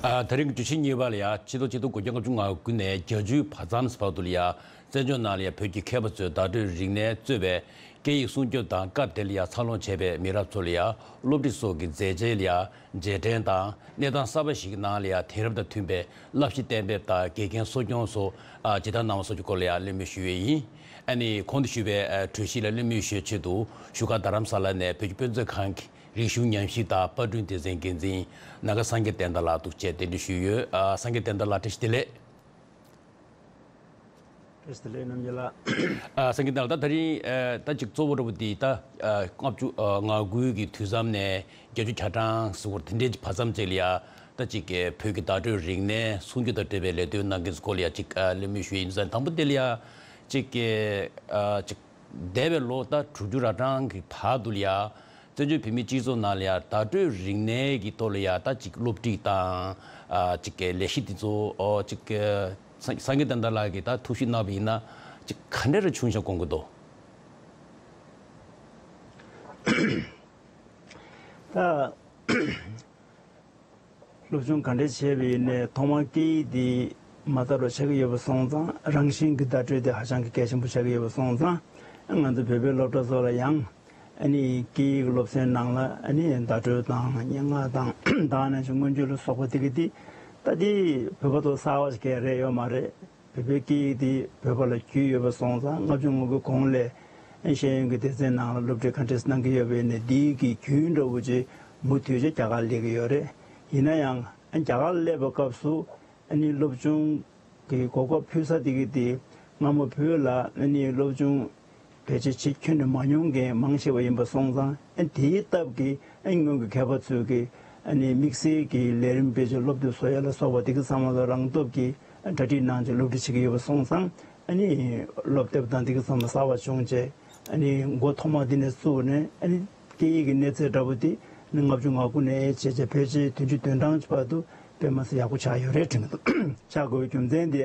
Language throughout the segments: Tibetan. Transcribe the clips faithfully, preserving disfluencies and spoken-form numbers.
ཨ། ད་རིང་གི་བརྗོད་གཞི་གཉིས་པ་ལ་ཡ། ཕྱི་ལོ་ཆིག་སྟོང་དགུ་བརྒྱ་ལྔ་བཅུ་ང་དགུ་ནས་བརྒྱད་ཅུའི་བར་མཚམས་བར་དུ་ལ་ཡ། བཙན་བྱོལ་ནང་ལ་ཡ་བོད་ཀྱི་མཁས་པ་ཚོས་བརྡ་སྤྲོད་རིག་གནས་གཙོས་པའི་སྐད་ཡིག་སྲུང་སྐྱོབ་དང་། སྐབས་དེ་ལ་ཡ་འཚར་ལོངས་བྱས་པའི་མི་རབས་ཚོ་ལ་ཡ་སློབ་ཁྲིད་སོགས་ཀྱི་མཛད་རྗེས་ལ་ཡ་རྗེས་དྲན་དང་། གནས་སྟངས་གསར་པ་ཞིག་གི་ནང་ལ་ཡ་དེང་རབས་དང་མཐུན་པའི་བསླབ་གཞི་གཏན་འབེབས་དང་། དགེ་རྒན་གསོ་སྐྱོང་སོགས། ཨ། ཇི་ལྟར་གནང་བ་སོགས་ཀྱི་སྐོར་ལ་ཡ་གླེང་མོལ་ཞུ་ཡས་ཡིན། ཨ་ནི་གོང་དུ་ཞུས་པའི་ཨ་གྲོས་གཞི་ལ་གླེང་མོལ་ཞུ་ཆེད་དུ་བཞུགས་སྒར་རྡ་རམ་ས་ལ་ནས་བོད་ཀྱི་དཔེ་མཛོད་ཁང་གི་རིག་གཞུང་ཉམས་ཞིབ་དང་པར་སྐྲུན་སྡེ་ཚན་འགན་འཛིན་ནཱ་ག་སངས་རྒྱས་བསྟན་དར་ལགས་འདུག་བཅས་གདན་འདྲེན་ཞུས་ཡོད། ཨ། སངས་རྒྱས་བསྟན་དར་ལགས། བཀྲ་ཤིས་བདེ་ལེགས། བཀྲ་ཤིས་བདེ་ལེགས། རྣམ་རྒྱལ་ལགས། ཨ། སངས་རྒྱས་བསྟན་དར་ལགས། ད་ད་རིང་ཨ་ད་ཅིག་གཙོ་བོ་འདྲ་པོ་འདི་ད་ཨ་ལྔ་བཅུ་ང་དགུ་གི་དུས་མཚམས་ནས་བརྒྱད་ཅུ་གྱ་གྲངས་ཟེར་བ་དེ་འདྲའི་བར་མཚམས་ཅིག་ལ་ཡ། ད་ཅིག་བོད་ཀྱི་བརྡ་སྤྲོད་རིག་གནས་སྲུང་སྐྱོབ་དང་འབྲེལ་བའི་ལས་དོན་གནང་མཁན་ཚོའི་སྐོར་ལ་ཡ་ཅིག་ཨ་གླེང་མོལ་ཞུ་ཡས་ཡིན་ཙང་། དང་པོ་དེ་ལ་ཡ་ཅིག་ཨ་ཅིག་འདས་པའི་ལོ་ད་དྲུག་ཅུ་ར་གྲངས་ཀྱི་བར་དུ་ལ་ཡ། བཙན་བྱོལ་བོད་མིའི་སྤྱི་ཚོགས་ནང་ལ་ཡ་བརྡ་སྤྲོད་རིག་གནས་ཀྱི་ཐོག་ལ་ཡ་ད་ཅིག་སློབ་ཁྲིད་དང་། ཨ་ཅིག་གི་ལས་གཞི་དེ་ཚོ། ཨོ། ཅིག་གི་སངས་སངས་རྒྱས་བསྟན་དར་ལགས་ཀྱིས་ད་ཐུགས་ཞིབ་གནང་བ་ཡིན་ན་ཅིག་ག་འདྲ་རེ་བྱུང་བཞག་དགོངས་ཀྱི་འདུག་ད་སློབ་སྦྱོང་ག་འདྲས་བྱས་པ་ཡིན་ནའི་ཐོག་མར་སྐད་ཡིག་འདི་མ་དར་བ་ཆགས་ཀྱི་ཡོད་པ་སོང་ཙང་། རང་བཞིན་གྱི་བརྡ་སྤྲོད་དེ་ཧ་ཅང་གི་གལ་ཆེན་པོ་ཆགས་ཀྱི་ཡོད་པ་སོང་ཙང་། ང་ཚོ་བོད་པའི་སློབ་གྲྭ་སོགས་ལ་ཡང་ཨ་ནི་སྐད་ཡིག་སློབ་ཚན་ནང་ལ་ཨ་ནི་བརྡ་སྤྲོད་དང་སྙན་ངག་དང་། ད་ག་ནང་བཞིན་མངོན་བརྗོད་ལ་སོགས་པ་དེ་གི་དེ་ད་དེ་བོད་པ་ཚོ་གསར་བ་ཞིག་ག་རེ་ཡོད་མ་རེད། བོད་པའི་སྐད་ཡིག་དེ་བོད་པ་ལ་རྒྱུས་ཡོད་པ་སོང་ཙང་། ལྔ་བཅུ་ང་དགུ་གོང་ལ་ཤེས་ཡོན་གྱི་སྡེ་ཚན་ནང་ལ་སློབ་ཁྲིད་ག་འདྲས་གནང་གི་ཡོད་པ་ཡིན་ནའི། དེའི་གི་རྒྱུན་འདྲ་བོ་ཅིག་མུ་མཐུད་ཅིག་རྒྱ་གར་སླེབས་ཀྱི་ཡོད་རེད། ཡིན་ན་ཡང་རྒྱ་གར་སླེབས་པའི་སྐབས་སུ་ཨ་ནི་སློབ་སྦྱོང་གི་གོ་སྐབས་ཕུལ་ས་དེ་གི་དེ་སྔ་མོ་བོད་ལ་ཨ་ནི་སློབ་སྦྱོང་ཕལ་ཆེར་ཅིག་ཁྱོན་ནས་མ་མྱོང་མཁན་མང་ཆེ་བ་ཡིན་པ་སོང་ཙང་། ཨ་ནི་དེའི་སྟབས་ཀྱིས་ཨ་ནི་སྔོན་གྱི་མཁས་པ་ཚོས་ཀྱི་ཨ་ནི་དམིགས་བསལ་གྱི་ལས་རིམ་ཕལ་ཆེར་སློབ་དེབ་བཟོ་ཡ་ལ་སོགས་པ་དེ་གི་ཚང་མ་ལ་རང་སྟོབས་ཀྱིས་གྲ་སྒྲིག་གནང་བྱས་སློབ་ཁྲིད་བྱེད་ཀྱི་ཡོད་པ་སོང་ཙང་། ཨ་ནི་སློབ་དེབ་དང་དེ་གི་ཚང་མ་གསར་བ་བྱུང་བྱས། ཨ་ནི་འགོ་ཐོག་མ་དེ་ནས་བཙུགས་ནས་ཨ་ནི་སྐད་ཡིག་གི་གནས་ཚད་འདྲ་པོ་དེ་ནི་ལྔ་བཅུ་ང་དགུ་ནས་བྱས་བྱས་ཕལ་ཆེར་བདུན་ཅུ་དོན་གྲངས་ཀྱི་བར་དུ་དཔེ་མི་སྲིད་ཡག་པོ་ཆགས་ཡོད་རེད་དྲན་གྱི་འདུག་ཆགས་དགོས་པའི་རྒྱུ་མཚན་དེ་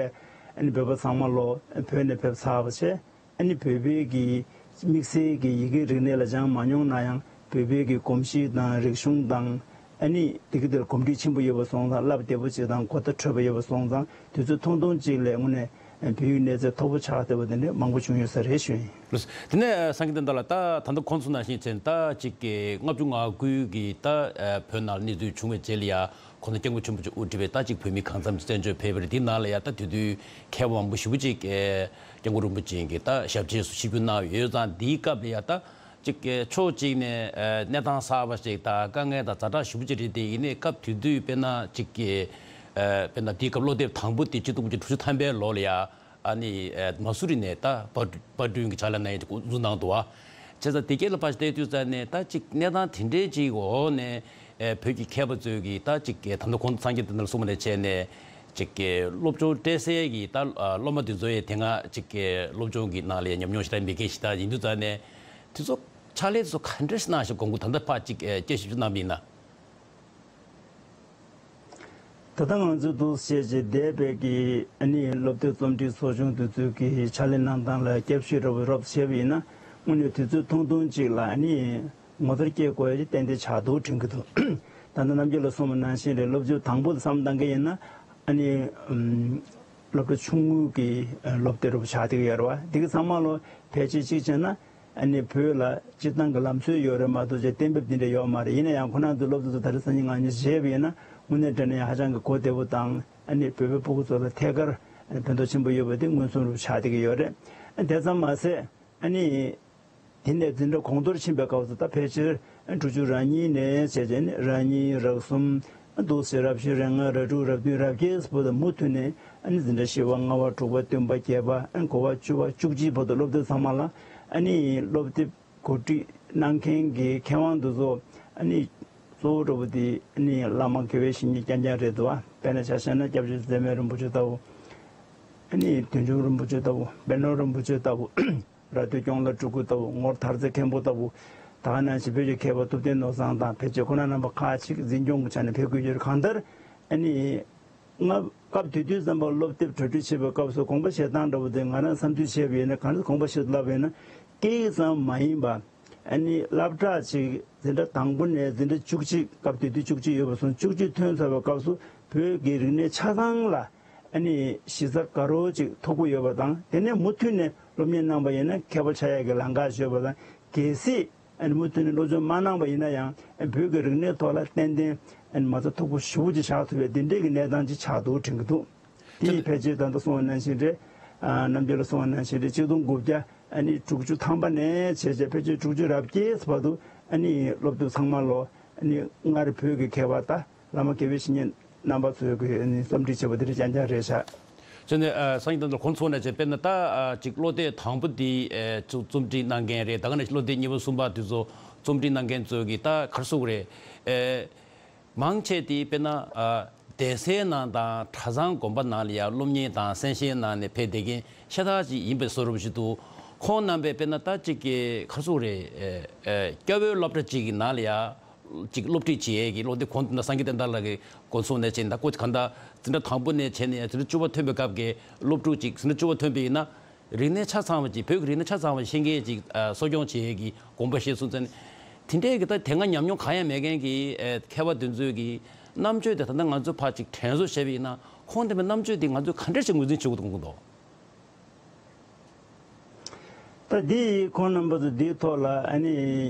ཨ་ནི་བོད་པ་ཚང་མ་ལོ་བོད་ནས་ཕེབས་ཚར་བ་བྱས། ཨ་ནི་བོད་པའི་གི་དམིགས་བསལ་གྱི་ཡི་གེ་རིག་གནས་ལ་སྦྱངས་མ་མྱོང་ན་ཡང་། བོད་པའི་གི་གོམས་གཤིས་དང་རིག་གཞུང་དང་། ཨ་ནི་དེ་གི་དེར་གོམས་འདྲིས་ཆེན་པོ་ཡོད་པ་སོང་ཙང་། བསླབ་བདེ་པོ་ཅིག་དང་གོ་བརྡ་འཕྲོད་པ་ཡོད་པ་སོང་ཙང་། དུས་ཚོད་ཐུང་ཐུང་ཅིག་ལ་དངོས་གནས་བོད་ཡིག་གནས་ཚད་མཐོ་པོ་ཆགས་བསྡད་པ་དེ་འདྲ་མང་པོ་བྱུང་ཡོད་ས་རེད་ཞུ་ཡིན། ལགས། དེ་ནས་སངས་རྒྱས་བསྟན་དར་ལགས། ད་ད་ལྟ་གོང་དུ་གསུངས་ནང་བཞིན་བྱས་ན། ད་ཅིག་གི་ལྔ་བཅུ་ང་དགུ་གི་ད་བོད་ནང་ལ་གནས་ཚུལ་བྱུང་བའི་རྗེས་ལ་ཡ། གོང་ས་སྐྱབས་མགོན་ཆེན་པོ་མཆོག་དབུ་ཁྲིད་པའི་ད་ཅིག་བོད་མི་གང་འཚམ་བཙན་བྱོལ་ཕེབས་པ་རེད། དེའི་ནང་ལ་ཡ་ད་དེ་དུས་མཁས་པ་མང་པོ་ཞེ་པོ་ཅིག་ཨེ་སྐྱབས་མགོན་རིན་པོ་ཆེ་གི་ད་ཞབས་ཕྱི་སུ་ཆིབས་བསྒྱུར་གནང་ཡོད་ཙང་། དེའི་སྐབས་ལ་ཡ་ད་ཅིག་ཨེ་ཕྱོགས་གཅིག་ནས་ཨེ་གནས་སྟངས་གསར་པ་ཞིག་དང་དཀའ་ངལ་དང་ཛ་དྲག་ཞེ་པོ་ཅིག་རེད་དེ། ཡིན་ནའི་སྐབས་དེ་དུས་དཔེར་ན་ཅིག་གི་ཨེ་དཔེར་ན་དེའི་སྐབས་སློབ་དེབ་དང་པོ་དེ་ཆིག་སྟོང་དགུ་བརྒྱ་དྲུག་ཅུ་ཐམ་པའི་ལོ་ལ་ཡ། ཨ་ནི་ཨེ་མ་སུ་རི་ནས་ད་པར་པར་སྐྲུན་གྱི་ཕྱག་ལས་གནང་ཡས་འགོ་འཛུགས་གནང་འདུག་བ། བྱས་ཙང་དེ་སྐད་ལ་ཕར་བལྟས་དུས་ཙ་ནས། ད་ཅིག་གནས་སྟངས་དེ་འདྲའི་ཅིག་འོག་ནས་ཨེ་བོད་ཀྱི་མཁས་པ་ཚོས་ཀྱིས་ད་ཅིག་གི་ད་ལྟ་གོང་དུ་སངས་རྒྱས་བསྟན་དར་ལགས་གསུངས་པ་ནས་བྱས་ནས། ཅིག་གི་སློབ་སྦྱོང་སྤྲད་སའི་གི་ད་ཨ་སློབ་མ་དེ་ཚོ་ཡས་དེ་སྔ་ཅིག་གི་སློབ་སྦྱོང་གི་ནང་ལ་ཉམས་མྱོང་ཞེ་དྲག་མེད་མཁན་ཞིག་ད་ཡིན་དུས་ཙ་ནས། དེ་ཚོ་ཕྱག་ལས་དེ་ཚོ་ག་འདྲས་གནང་ཞིག་དགོངས་ཀྱི། ད་ལྟ་ཕར་ཅིག་ཨེ་དཔྱད་ཞིབ་ཅིག་གནང་བ་ཡིན་ན། ད་ལྟ་ང་ཚོས་འདུག་སེ་བྱས་བྱས་འདས་པའི་གི་ཨ་ནི་སློབ་དེབ་རྩོམ་སྒྲིག་ཚོགས་ཆུང་དེ་ཚོའི་གི་ཕྱག་ལས་གནང་སྟངས་ལ་སྐྱབས་ཞུ་འདྲ་པོ་རོབ་བྱས་པ་ཡིན་ན། དངོས་གནས་དུས་ཚོད་ཐུང་ཐུང་ཅིག་ལ་ཨ་ནི་ངོ་མཚར་སྐྱེ་དགོས་ཡ་ཅིག་ཏན་ཏན་ཆགས་འདུག་དྲན་གྱི་འདུག་ད་ལྟ་རྣམ་རྒྱལ་ལགས་གསུངས་པ་ནང་བཞིན་རེད། སློབ་དེབ་དང་པོ་དེ་བསམ་བློ་བཏང་མཁན་ཡིན་ན། ཨ་ནི་ཨམ་སློབ་གྲྭ་ཆུང་ངུ་གི་ཨ་སློབ་དེབ་རོབ་ཆགས་བསྡད་ཀྱི་ཡོད་རེད་བ། འདི་གི་ཚང་མ་ལོ་ཕལ་ཆེར་གཅིག་བྱས་ན། ཨ་ནི་བོད་ལ་སྤྱིར་བཏང་གི་ལམ་སྲོལ་ཡོད་རེད་མ་གཏོགས་ཅིག་གཏན་འབེབས་འདི་འདྲ་ཡོད་མ་རེད། ཡིན་ན་ཡང་ཁོ་རང་ཚོའི་སློབ་དེབ་ཚོ་ད་རེས་སང་ཉིན་ང་ཉིད་བྱས་པ་ཡིན་ན། དངོས་གནས་དྲང་གནས་ཧ་ཅང་གི་གོ་བདེ་པོ་དང་། ཨ་ནི་བོད་པའི་སྤུ་གུ་ཚོ་ལ་ཐད་ཀར་ཨ་ནི་ཕན་ཐོགས་ཆེན་པོ་ཡོད་པ་དེ་མངོན་སུམ་རུ་ཆགས་བསྡད་ཀྱི་ཡོད་རེད། ཨ་དེ་ཙམ་མ་ཟད། ཨ་ནི་དེ་ནས་འཛིན་གྲྭ་གོང་མཐོར་ཕྱིན་པའི་སྐབས་སུ། ད་ཕལ་ཆེར་དྲུག་ཅུ་ར་གཉིས་ནས་བྱས་བྱས་ནས་ར་གཉིས། ར་གསུམ། འདུག་སེ་ར་བཞི། ར་ལྔ། ར་དྲུག། ར་བདུན། ར་བརྒྱད་བར་དུ་མུ་མཐུད་ནས། ཨ་ནི་འཛིན་གྲྭ་བཞི་པ། ལྔ་པ། དྲུག་པ། བདུན་པ། བརྒྱད་པ། ཨ་ནི་དགུ་པ། བཅུ་པ། བཅུ་གཅིག་བར་དུ་སློབ་དེབ་ཚང་མ་ལ། ཨ་ནི་སློབ་དེབ་གོ་སྒྲིག་གནང་མཁན་གྱི་མཁས་དབང་དེ་ཚོ། ཨ་ནི་གཙོ་བོ་འདྲ་པོ་དེ་ཨ་ནི་བླ་མ་དགེ་བའི་བཤེས་གཉེན་རྐྱང་རྐྱང་རེད་འདུག་བ། དཔེར་ན་ཆ་བཞག་ན་སྐྱབས་རྗེ་ཟེར་མེད་རིན་པོ་ཆེ་ལྟ་བུ། ཨ་ནི་བདུད་འཇོམས་རིན་པོ་ཆེ་ལྟ་བུ། དཔལ་ནོར་རིན་པོ་ཆེ་ལྟ་བུ། ར་སྟོད་སྐྱོང་ལ་སྤྲུལ་སྐུ་ལྟ་བུ། ངོར་ཐར་རྩེ་མཁན་པོ་ལྟ་བུ། ད་ག་ནང་བཞིན་བོད་ཀྱི་མཁས་པ་ཐུབ་བསྟན་ནོར་བཟང་དང་། ཕལ་ཆེར་ཁོང་རྣམ་པ་ཁག་ཅིག་འཛིན་སྐྱོང་གི་ཆ་ནས་ཕེབས་དགོས་ཀྱི་རེད། གང་ལྟར་ཨ་ནི་སྔ་སྐབས་དེ་དུས་ཙམ་པ་སློབ་དེབ་གྲ་སྒྲིག་བྱེད་པའི་སྐབས་སུ་དགོངས་པ་བཞེས་སྟངས་འདྲ་པོ་དེ་ང་རང་བསམ་ཚུལ་བྱས་པ་ཡིན་ན། གང་ལྟར་དགོངས་པ་བཞེས་ལབ་པ་ཡིན་ན། སྐད་ཡིག་ཙམ་མ་ཡིན་པ། ཨ་ནི་སློབ་གྲྭ་ཅིག་འཛིན་གྲྭ་དང་པོ་ནས་འཛིན་གྲྭ་བཅུ་གཅིག་སྐབས་དེ་དུས་བཅུ་གཅིག་ཡོད་པ་སོང་། བཅུ་གཅིག་ཐོན་ཚར་བའི་སྐབས་སུ་ བོད་ཀྱི་རིག་གནས་ཆ་ཚང་ལ་ཨ་ནི་གཞི་རྩ་དགའ་རབ་ཅིག་ཐོབ་ཀྱི་ཡོད་པ་དང་། དེ་ནས་མུ་མཐུད་ནས་སློབ་གཉེར་གནང་པ་ཡིན་ན་མཁས་པ་ཆགས་ཡག་གི་ལམ་ཁ་ཡོད་པ་དང་། གལ་སྲིད་ཨ་ནི་མུ་མཐུད་ནས་སློབ་སྦྱོང་མ་གནང་པ་ཡིན་ན་ཡང་། བོད་ཀྱི་རིག་གནས་ཐོག་ལ་ཏན་ཏན་ཨ་ནི་མ་རྩ་མཐུག་པོ་ཞེ་པོ་ཅིག་ཆགས་ཐུབ་པའི་དེ་འདྲའི་གི་གནས་སྟངས་ཅིག་ཆགས་འདུག་དྲན་གྱི་འདུག་དེ་ཡིས་ཕལ་ཆེར་ད་ལྟ་གསུངས་པ་ནང་བཞིན་རེད། ཨ། རྣམ་རྒྱལ་ལགས་གསུངས་པ་ནང་བཞིན་རེད། ཆིག་སྟོང་དགུ་བརྒྱ་ཨ་ནི་དྲུག་ཅུ་ཐམ་པ་ནས་བྱས་བྱས་ཕལ་ཆེར་དྲུག་ཅུ་རེ་བརྒྱད་བར་དུ་ཨ་ནི་སློབ་དེབ་ཚང་མ་ལོ་ཨ་ནི་སྔར་བོད་ཀྱི་མཁས་པ་ད་བླ་མ་དགེ་བའི་བཤེས་གཉེན་རྣམ་པ་ཚོས་ཀྱི་ཨ་ནི་རྩོམ་སྒྲིག་བྱས་པ་དེ་རེད། རྐྱང་རྐྱང་རེད་ཤག་བྱས་ནས་ཨ། སང་ཉིན་ད་ལྟ་གོང་ཚོགས་ནས་བྱས་དཔེར་ན་ད་ཨ། ཅིག་སློབ་དེབ་དང་པོ་འདི་ཨེ། ཚུ་རྩོམ་སྒྲིག་གནང་མཁན་རེད། ད་ག་ནང་བཞིན་སློབ་དེབ་གཉིས་པ་གསུམ་པ་དེ་ཚོ་རྩོམ་སྒྲིག་གནང་མཁན་ཚོས་ཀྱི་ད་ག་རེ་ཟེར་དགོས་རེད། ཨེ། མང་ཆེ་དེ་དཔེར་ན་ཨ། གདན་སའི་ནང་དང་གྲྭ་ཚང་དགོན་པ་ནང་ལ་ཡང་སློབ་གཉེར་དང་གསན་བཞེས་གནང་ནས་ཕེབས་བསྡད་མཁན་ཤ་སྟག་ཅིག་ཡིན་པའི་བཟོ་འདྲ་ཞིག་འདུག་ཁོང་རྣམ་པས་དཔེར་ན་ད་ཅིག་གི་ག་རེ་ཟེར་དགོས་རེད། ཨེ། ཨེ། སྐྱ་བོའི་སློབ་གྲྭ་ཅིག་གི་ནང་ལ་ཡང་ཅིག་སློབ་ཁྲིད་བྱེད་ཡས་ཀྱི་སློབ་དེབ་གོང་དུ་ན་སངས་རྒྱས་བསྟན་དར་ལགས་ཀྱིས་མགོ་འཚོས་ནས་བྱས་ནས། ད་ཁོ་གང་ལྟར་འཛིན་གྲྭ་དང་པོ་ནས་བྱས་ནས་འཛིན་གྲྭ་བཅུ་པ་ཐོན་པའི་སྐབས་ཀྱི་སློབ་ཕྲུག་ཅིག་འཛིན་གྲྭ་བཅུ་པ་ཐོན་པ་ཡིན་ན། རིག་གནས་ཆ་ཚང་བ་ཅིག་བོད་ཀྱི་རིག་གནས་ཆ་ཚང་བ་ཤེས་མཁན་ཅིག་ཨ། གསོ་སྐྱོང་བྱེད་ཡས་ཀྱི་དགོངས་པ་བཞེས་སོང་ཙང་། དེ་འདྲའི་གི་ད་དེ་སྔ་ཉམས་མྱོང་གང་ཡང་མེད་མཁན་གྱི་ཨ། མཁས་པ་དེ་ཚོའི་གི་རྣམ་དཔྱོད་དེ་ད་ལྟ་ང་ཚོ་ཕར་ཅིག་དྲན་གསོ་བྱས་པ་ཡིན་ན། ཁོང་དེ་མའི་རྣམ་དཔྱོད་དེ་ང་ཚོས་ག་འདྲ་ཞིག་ངོས་འཛིན་བྱེད་དགོས་འདུག་དགོངས་ཀྱི་འདུག་ད་འདི་ཁོང་རྣམ་པ་ཚོ་འདིའི་ཐོག་ལ་ཨ་ནི་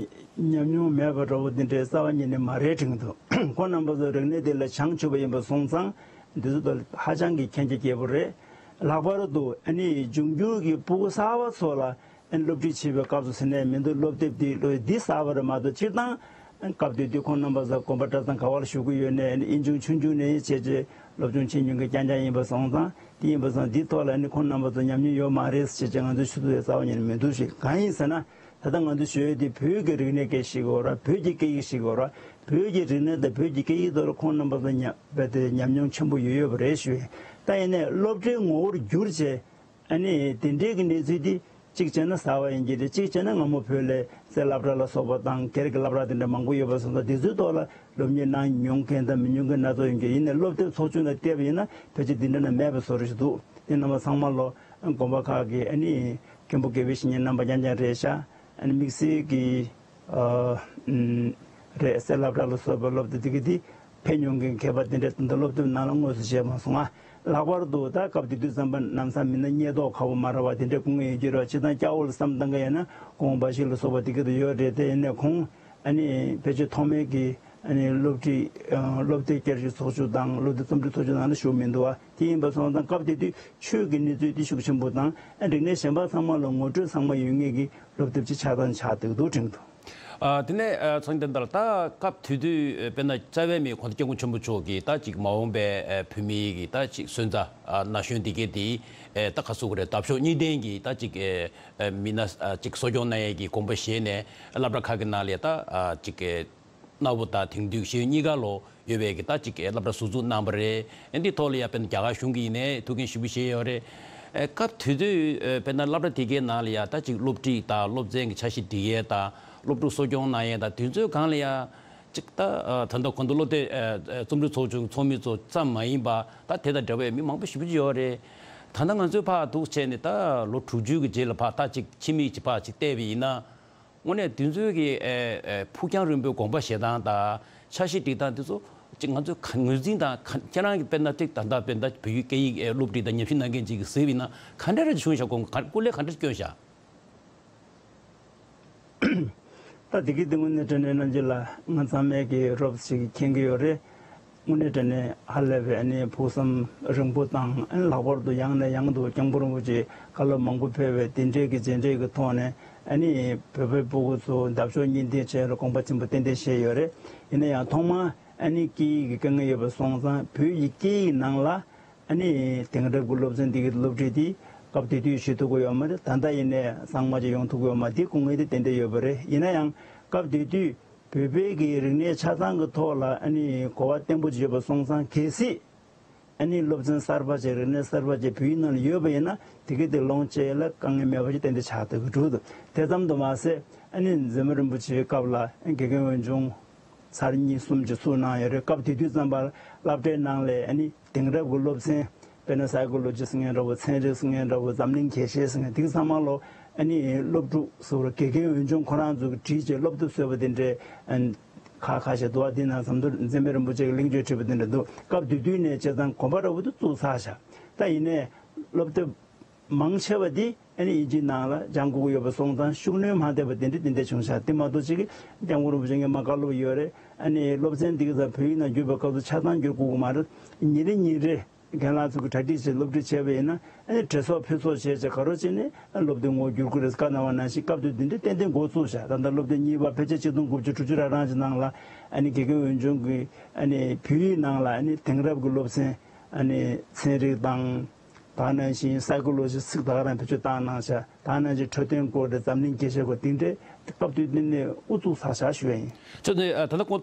ཉམས་མྱོང་མེད་པ་འདྲ་བོ་འདི་འདྲའི་རྩ་བ་ཉིད་ནས་མ་རེད་དྲན་གྱི་འདུག་ཁོང་རྣམ་པ་ཚོ་རིག་གནས་འདི་ལ་བྱང་ཆུབ་པ་ཡིན་པ་སོང་ཙང་། འདི་ཚོ་ད་ཧ་ཅང་གི་མཁྱེན་རྒྱ་རྒྱས་པོ་རེད། ལྷག་པར་དུ་ཨ་ནི་འབྱུང་འགྱུར་གྱི་སྤུ་གུ་གསར་པ་ཚོ་ལ་ཨ་ནི་སློབ་ཁྲིད་བྱེད་པའི་སྐབས་སུ་ཟེར་ནས་མི་འདུག་སློབ་དེབ་འདི་སློབ་འདི་གསར་པ་རེད་མ་གཏོགས། སྤྱིར་བཏང་སྐབས་དེ་དུས་ཁོང་རྣམ་པ་ཚོ་དགོན་པ་གྲྭ་ཚང་ག་བ་ལ་བཞུགས་ཀྱི་ཡོད་ནའི། ཨ་ནི་ཨིན་ཆུང་ཆུང་ཆུང་ནས་བྱས་རྗེས་སློབ་སྦྱོང་བྱེད་མྱོང་མཁན་རྐྱང་རྐྱང་ཡིན་པ་སོང་ཙང་། དེ་ཡིན་པ་སོང་འདིའི་ཐོག་ལ་ཨ་ནི་ཁོང་རྣམ་པ་ཚོ་ཉམས་མྱོང་ཡོད་མ་རེད་ཟེར་བྱས་ང་ཚོས་ཞུ་ཐུབ་ཡ་རྩ་བ་ཉིད་ནས་མི་འདུག་ཞེས། གང་ཡིན་ཟེར་ན། ད་ལྟ་ང་ཚོས་ཞུ་ཡས་དེ་བོད་ཀྱི་རིག་གནས་སྐད་ཞིག་ཡོད་ར། བོད་ཀྱི་སྐད་ཡིག་ཞིག་ཡོད་ར། བོད་ཀྱི་རིག་གནས་དང་བོད་ཀྱི་སྐད་ཡིག་ཐོག་ལ་ཁོང་རྣམ་པ་ཚོ་ཉམས་རྦད་དེ་ཉམས་མྱོང་ཆེན་པོ་ཡོད་ཡོད་པ་རེད་ཞུ་ཡས། ད་ཡིན་ནའི་སློབ་གྲྭའི་ངོ་བོར་གྱུར་བྱས། ཨ་ནི་དེ་འདྲའི་གི་གནས་ཚུལ་དེ་གཅིག་བྱས་ན་གསར་པ་ཡིན་གྱི་རེད། གཅིག་བྱས་ན་སྔ་མོ་བོད་ལ་གསེར་སློབ་གྲྭ་ལ་སོགས་པ་དང་སྒེར་གྱི་སློབ་གྲྭ་དེ་འདྲ་མང་པོ་ཡོད་པ་སོང་ཙང་། དེ་ཚོའི་ཐོག་ལ་སློབ་གཉེར་གནང་མྱོང་མཁན་དང་མི་མྱོང་མཁན་སྣ་ཚོགས་ཡོང་གི། ཡིན་ནའི་སློབ་དེབ་ཚོགས་ཆུང་ལ་བལྟས་པ་ཡིན་ན་ཕལ་ཆེར་འདི་འདྲ་ན་མེད་པའི་བཟོ་འདྲ་ཞིག་འདུག་དེ་རྣམ་པ་ཚང་མ་ལོ་དགོན་པ་ཁག་གི་ཨ་ནི་མཁན་པོ་དགེ་བའི་བཤེས་གཉེན་རྣམ་པ་རྐྱང་རྐྱང་རེད་ཤག་ཨ་ནི་དམིགས་བསལ་གྱི་ཨ་ཨུམ་རེད། གསེར་སློབ་གྲྭ་ལ་སོགས་པའི་སློབ་དེབ་དེ་གི་དེ་ཕེབས་མྱོང་མཁན་མཁས་པ་དེ་འདྲ་དེ་འདྲ་སློབ་དེབ་ནང་ལ་དངོས་སུ་བྱས་མ་སོང་ང་། ལྷག་པར་དུ་ད་སྐབས་དེ་དུས་ཙམ་པ་ལམ་སང་མི་སྣ་སྙད་ཏོག་ཁ་པོ་མ་རེད་པ། དེ་འདྲ་སྐུ་ངལ་ཡོད་ཀྱི་རེད་པ། སྤྱིར་བཏང་སྐྱ་བོ་ལ་བསམ་བཏང་གི་ཡིན་ན་སྐུ་ངོ་འབའ་ཞིག་ལ་སོགས་པ་དེ་གི་དེ་ཡོད་རེད། དེ་ཡིན་ནའི་ཁོང་ཨ་ནི་ཕལ་ཆེར་ཐོག་མའི་གི་ཨ་ནི་སློབ་ཁྲིད་ཨ་སློབ་དེབ་བསྐྱར་ཞིབ་ཚོགས་ཆུང་དང་སློབ་དེབ་རྩོམ་སྒྲིག་ཚོགས་ཆུང་ནང་ལ་ཞུགས་མི་འདུག་པ། དེ་ཡིན་པ་སོང་ཙང་སྐབས་དེ་དུས་ཆོས་ཀྱི་གནས་ཚུལ་དེ་ཤུགས་ཆེན་པོ་དང་། ཨ་རིག་གནས་གཞན་པ་ཚང་མ་ལ་ངོ་སྤྲོད་ཚང་མ་ཡོད་མཁན་གྱི་སློབ་དེབ་ཅིག་ཆགས་སྟངས་ཆགས་བསྡད་འདུག་དྲན་གྱི་འདུག་ཨ། དེ་ནས་ཨ་ཚང་དེ་འདྲ་ད་སྐབས་དེ་དུས་དཔེར་ན་རྩ་བའི་མི་གོང་ས་སྐྱབས་མགོན་ཆེན་པོ་མཆོག་གིས་ད་ཅིག་མ་འོངས་པའི་ཨ་བོད་མིའི་གི་ད་ཅིག་སོན་རྩ་ཨ་ན་གཞོན་འདི་གས་དེ་ཨ་ད་ག་ཟེར་དགོས་རེད། འདབ་གཤོག་གཉིས་ལྡན་གྱི་ད་ཅིག་ཨ་ཨ་མི་སྣ་ཨ་ཅིག་གསོ་སྐྱོང་གནང་ཡས་ཀྱི་དགོངས་པ་བཞེས་ནས་སློབ་གྲྭ་ཁག་གི་ནང་ལ་ད་ཨ་ཅིག་ཨ་གནའ་བོ་དང་དེང་དུས་ཤེས་ཡོན་གཉིས་ཀ་ལོ་ཡོད་པའི་གི་ད་ཅིག་སློབ་གྲྭ་ཟུར་འཛུགས་གནང་བ་རེད། ཨ་འདི་ཐོག་ལ་ཡ་དཔེར་ན་རྒྱ་གར་གཞུང་གིས་ཡིན་ནའི་ཐུགས་འགན་ཞེ་པོ་བཞེས་ཡོད་རེད། ཨ་སྐབས་དེ་དུས་ཨ་དཔེར་ན་སློབ་གྲྭ་དེ་གའི་ནང་ལ་ཡ་ད་ཅིག་སློབ་ཁྲིད་དང་སློབ་ཚན་གྱི་འཆར་གཞི་སྒྲིག་ཡས་དང་སློབ་ཕྲུག་གསོ་སྐྱོང་གནང་ཡས་དང་དེ་ཚོའི་སྒང་ལ་ཡ་ཅིག་ད་ཨ་ད་ལྟ་གོང་དུ་སློབ་དེབ་ཨ་ཨ་རྩོམ་སྒྲིག་ཚོགས་ཆུང་ཚོགས་མི་ཚོ་ཙམ་མ་ཡིན་པ་ད་དེ་དང་འདྲ་བའི་མི་མང་པོ་ཞེ་པོ་ཅིག་ཡོད་རེད། ད་ལྟ་ང་ཚོས་ཕར་འདུག་བྱས་ནས་ད་ལོ་དྲུག་ཅུ་གི་རྗེས་ལ་ཕར་ད་ཅིག་ཕྱི་མིག་ཅིག་ཕར་ཅིག་བལྟས་པ་ཡིན་ན། དངོས་གནས་དེ་ཚོའི་གི་ཨེ་ཨེ་ཕུགས་རྒྱང་རིང་པོའི་དགོངས་པ་བཞེས་སྟངས་དང་འཆར་གཞི་སྒྲིག་སྟངས་དེ་ཚོ་ཅིག་ང་ཚོས་ག་ངོས་འཛིན་དང་། ག་ཁྱེད་རང་གི་དཔེར་ན་ཅིག་ད་ལྟ་དཔེར་ན་བོད་ཡིག་སྐད་ཡིག་ཨེ་སློབ་ཁྲིད་དང་ཉམས་ཞིབ་གནང་མཁན་ཅིག་གིས་གཟིགས་པ་ཡིན་ན་ག་འདྲ་རེ་བྱུང་ཤག་དགོངས་ག་སྐུ་ལས་ག་འདྲ་སྐྱོན་ཤག་ད་དེ་གི་དེ་དངོས་གནས་དྲང་གནས་རྣམ་འབྱེད་ལ་ང་ཚང་མས་ཀྱི་རོབ་ཞིག་མཁྱེན་གྱི་ཡོད་རེད། དངོས་གནས་དྲང་གནས་ཧ་ལས་པའི་ཨ་ནི་ཕུགས་བསམ་རིང་པོ་དང་། ཨ་ནི་ལྷག་པར་དུ་ཡང་ནས་ཡང་དུ་སྐྱབས་མགོན་རིན་པོ་ཆེ་བཀའ་སློབ་མང་པོ་ཕེབས་པའི་དེ་འདྲའི་གི་རྗེས་འབྲས་ཀྱི་ཐོག་ནས། ཨ་ནི་བོད་པའི་སྤུ་གུ་ཚོ་འདབ་གཤོག་གཉིས་ལྡན་བྱས་རུ་དགོངས་པ་ཆེན་པོ་ཏན་ཏན་བཞེས་ཡོད་རེད། ཡིན་ན་ཡང་ཐོག་མར་ཨ་ནི་སྐད་ཡིག་གི་དཀའ་ངལ་ཡོད་པ་སོང་ཙང་བོད་ཡིག་སྐད་ཡིག་ནང་ལ་ཨ་ནི་དེང་རབས་ཀྱི་སློབ་ཚན་འདི་གི་སློབ་ཁྲིད་འདི་སྐབས་དེ་དུས་བྱེད་ཐུབ་ཀྱི་ཡོད་མ་རེད། ད་ལྟ་ཡིན་ནའི་གཙང་མ་ཅིག་ཡོང་ཐུབ་ཀྱི་ཡོད་མ། འདི་སྐུ་ངལ་དེ་ཏན་ཏན་ཡོད་པ་རེད། ཡིན་ན་ཡང་སྐབས་དེ་དུས་བོད་པའི་གི་རིག་གནས་ཆ་ཚང་གི་ཐོག་ལ་ཨ་ནི་གོ་བ་བརྟན་པོ་ཅིག་ཡོད་པ་སོང་ཙང་། གལ་སྲིད་ཨ་ནི་སློབ་ཚན་གསར་པ་ཅིག་རིག་གནས་གསར་པ་ཅིག་བོད་ཡིག་ནང་ལ་ཡོད་པ་ཡིན་ན་དེ་གི་དེ་སློབ་སྦྱོང་བྱེད་ཡས་ལ་དཀའ་ངལ་མེད་པ་ཅིག་ཏན་ཏན་ཆགས་ཐུབ་ཀྱི་འདུག་དེ་ཙམ་དུ་མ་ཟད་ཨ་ནི་མཛད་མ་རིན་པོ་ཆེའི་སྐབས་ལ་དགེ་རྒན་འོས་སྦྱོང་ཚར་གཉིས་གསུམ་ཅིག་ཚུགས་གནང་ཡོད་རེད། སྐབས་དེ་དུས་ཙམ་པ་སློབ་གྲྭའི་ནང་ལ་ཨ་ནི་དེང་རབས་ཀྱི་སློབ་ཚན་དཔེར་ན་སའི་ཀོ་ལོ་ཇི་ཟེར་མཁན་འདྲ་བོ། ཚན་རིག་ཟེར་མཁན་འདྲ་བོ། འཛམ་གླིང་རྒྱས་བཤད་ཟེར་མཁན་དེ་གི་ཚང་མ་ལོ་ཨ་ནི་སློབ་ཕྲུག་ཟེར་བ་དགེ་རྒན་འོས་སྦྱོང་ཁོ་རང་ཚོ་གིས་བྲིས་བྱས་སློབ་དེབ་བཟོས་པ་དེ་འདྲའི་ཨ་ ཁག་ཁ་ཤས་འདུག་བ། འདི་ནང་ཟམ་གདོང་འཛིན་མའི་རིན་པོ་ཆེ་གི་གླེང་བརྗོད་བྲིས་པ་འདི་འདྲ་འདུག་སྐབས་དེ་དུས་ནས་བྱས་ཙང་དགོན་པ་འདྲ་བོ་དེ་བཙུགས་ཚར་ཤག་ད་ཡིན་ནའི་སློབ་དེབ་མང་ཆེ་བ་འདི་ཨ་ནི་དབྱིན་ཇིའི་ནང་ལ་སྦྱང་དགོས་ཀྱི་ཡོད་པ་སོང་ཙང་ཤུགས་སྣོན་མ་ཐེབས་པ་དེ་འདྲ་དེ་འདྲ་བྱུང་ཤག་དེ་མ་གཏོགས་ཅིག་སྐྱབས་མགོན་རིན་པོ་ཆེ་ངས་མ་བཀའ་སློབ་ཡོད་རེད། ཨ་ནི་སློབ་ཚན་འདི་གི་ཙང་བོད་ཡིག་ནང་བསྒྱུར་བའི་སྐབས་སུ་ཆ་ཚང་བསྒྱུར་དགོས་ཀྱི་མ་རེད། ཉིན་རེ་ཉིན་རེ་རྒན་ལགས་ཚོ་གི་གྲ་སྒྲིག་བྱས་སློབ་ཁྲིད་བྱས་པ་ཡིན་ན་ཨ་ནི་དྲི་སོགས་ཕུད་སོགས་བྱས་བྱས་ག་རོ་བྱས་ནས་སློབ་དེབ་ངོ་བསྒྱུར་དགོས་རེད། བཀའ་གནང་བ་ནང་བཞིན་སྐབས་དེ་དུས་འདི་ཏན་ཏན་འགོ་ཚུགས་བཞག་ད་ལྟ་སློབ་དེབ་གཉིས་པ་ཕལ་ཆེར་ཆིག་སྟོང་དགུ་བརྒྱ་དྲུག་ཅུ་རེ་གྲངས་ཀྱི་ནང་ལ་ཨ་ནི་དགེ་རྒན་འོས་སྦྱོང་གི་ཨ་ནི་བོད་ཡིག་ནང་ལ་ཨ་ནི་དེང་རབས་ཀྱི་སློབ་ཚན་ཨ་ནི་ཚན་རིག་དང་། ད་ག་ནང་བཞིན་སའི་ཀོ་ལོ་ཇི་ཚིག་ད་ག་རང་བེད་སྤྱོད་བཏང་གནང་བཞག་ད་ག་ནང་བཞིན་འཕྲོད་བསྟེན་སྐོར་དེ་འཛམ་གླིང་རྒྱལ་སྤྱིའི་སྐོར་དེ་འདྲའི་སྐབས་དུས་དེ་ནས་ཨུ་ཚུགས་ཚར་བཞག་ཞུ་ཡ་ཡིན། ཅོ་ནས་ད་ལྟ་གོང་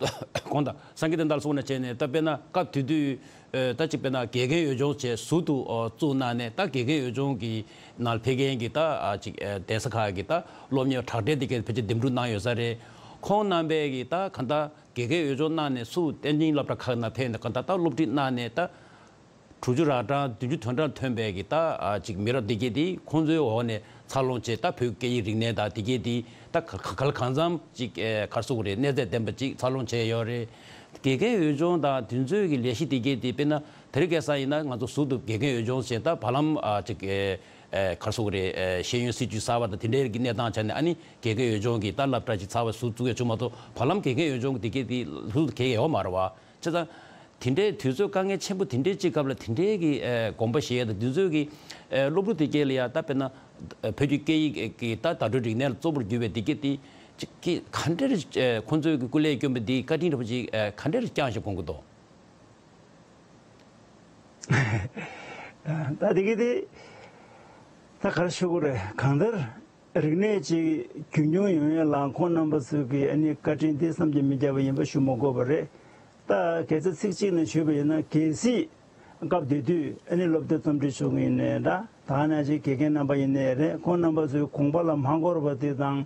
གོང་དང་སངས་རྒྱས་བསྟན་དར་སོགས་ནས་བྱས་ནས་ད་དཔེར་ན་སྐབས་དེ་དུས་ད་ཅིག་དཔེར་ན་དགེ་རྒན་འོས་སྦྱོང་བྱས་ཟུར་དུ་བཙུགས་གནང་ནས་ད་དགེ་རྒན་འོས་སྦྱོང་གི་ནང་ཕེབས་མཁན་གྱི་ད་ཅིག་གདན་ས་ཁག་གི་ད་སློབ་གཉེར་དྲག་གྲས་དེ་གས་ཕལ་ཆེར་འདེམས་སྒྲུག་གནང་ཡོད་ས་རེད། ཁོང་རྣམ་པས་གི་ད་གང་ལྟར་དགེ་རྒན་འོས་སྦྱོང་གནང་ནས་ཚུར་བསྟན་འཛིན་སློབ་གྲྭ་ཁག་ནང་ཕེབས་ནས་གང་ལྟར་ད་སློབ་ཁྲིད་གནང་ནས་ད། དྲུག་ཅུ་རེ་གྲངས་བདུན་ཅུ་དོན་གྲངས་ཐོན་པའི་གི་ད་ཅིག་མི་རབས་འདི་གས་དེ་ཁོང་ཚོའི་འོག་ནས་འཚར་ལོངས་བྱས་ད་བོད་སྐད་ཡིག་རིག་གནས་དང་དེ་གས་དེ་ད་ག་ག་ག་ལ་གང་འཚམ་ཅིག་ག་རེ་ཟེར་དགོས་རེད། གནས་ཚད་ལྡན་པ་ཅིག་འཚར་ལོངས་བྱས་ཡོད་རེད། དགེ་རྒན་འོས་སྦྱོང་དང་དེ་ཚོའི་གི་ལས་གཞི་དེ་གས་དེ་དཔེར་ན་དེ་རིང་ཁ་སང་ཡིན་ན་ང་ཚོ་ཟུར་དུ་དགེ་རྒན་འོས་སྦྱོང་བྱས་ད་བར་ལམ་ཅིག་ག་རེ་ཟེར་དགོས་རེད། ཤེས་ཡོན་སྲིད་བྱུས་གསར་པ་དང་དེ་འདྲའི་གི་གནས་སྟངས་ཆ་ནས་ཨ་ནི་དགེ་རྒན་འོས་སྦྱོང་གི་ད་སློབ་གྲྭ་ཅིག་ཚར་བ་ཟུར་བཙུགས་ཡ་བྱུང་མ་གཏོགས་བར་ལམ་དགེ་རྒན་འོས་སྦྱོང་གི་དེ་གས་དེ་ལྷུག་གས་ཡོད་མ་རེད་བ། བྱས་ཙང་། དེ་འདྲའི་དུས་ཚོད་དཀའ་ངལ་ཆེན་པོ་དེ་འདྲའི་གཅིག་སྐབས་ལ་དེ་འདྲའི་གི་ཨེ་དགོངས་པ་བཞེས་ཡ་དང་དེ་ཚོའི་གི་ཨེ་སློབ་ཕྲུག་དེ་གས་ལ་ཡ་ད་དཔེར་ན་ཨེ་བོད་ཀྱི་སྐད་ཡིག་གི་ད་བརྡ་སྤྲོད་རིག་གནས་ལ་གཙོ་བོར་གྱུར་པའི་དེ་གས་དེ་གཅིག་གི་ག་འདྲ་རེ་ཨེ་ཁོང་ཚོའི་གི་སྐུ་ལས་བསྐྱོན་པ་འདི་བཀའ་དྲིན་རེད་པ་ཅིག་ཨེ་ག་འདྲ་རེ་བསྐྱངས་ཤིག་དགོངས་ཀྱི་འདུག་ད་དེ་གས་དེ་ད་ག་རེ་ཞུ་དགོས་རེད། གང་ལྟར། རིག་གནས་ཅིག་རྒྱུན་འཁྱོངས་ཡོང་ཡས་ལ་ཁོང་རྣམ་པ་ཚོའི་གི་ཨ་ནི་བཀའ་དྲིན་དེ་བསམ་གྱིས་མི་ཁྱབ་པ་ཡིན་པ་ཞུ་མ་དགོས་པ་རེད། ད་གལ་སྲིད་ཚིག་གཅིག་ནས་ཞུས་པ་ཡིན་ན་གལ་སྲིད་སྐབས་དེ་དུས་ཨ་ནི་སློབ་དེབ་རྩོམ་སྒྲིག་ཞུ་མཁན་ཡིན་ནའི་འདྲ་ད་ག་ནང་བཞིན་དགེ་རྒན་རྣམ་པ་ཡིན་ནའི་རེད། ཁོང་རྣམ་པ་ཚོའི་དགོངས་པ་ལ་མ་འཁོར་བ་དེ་དང་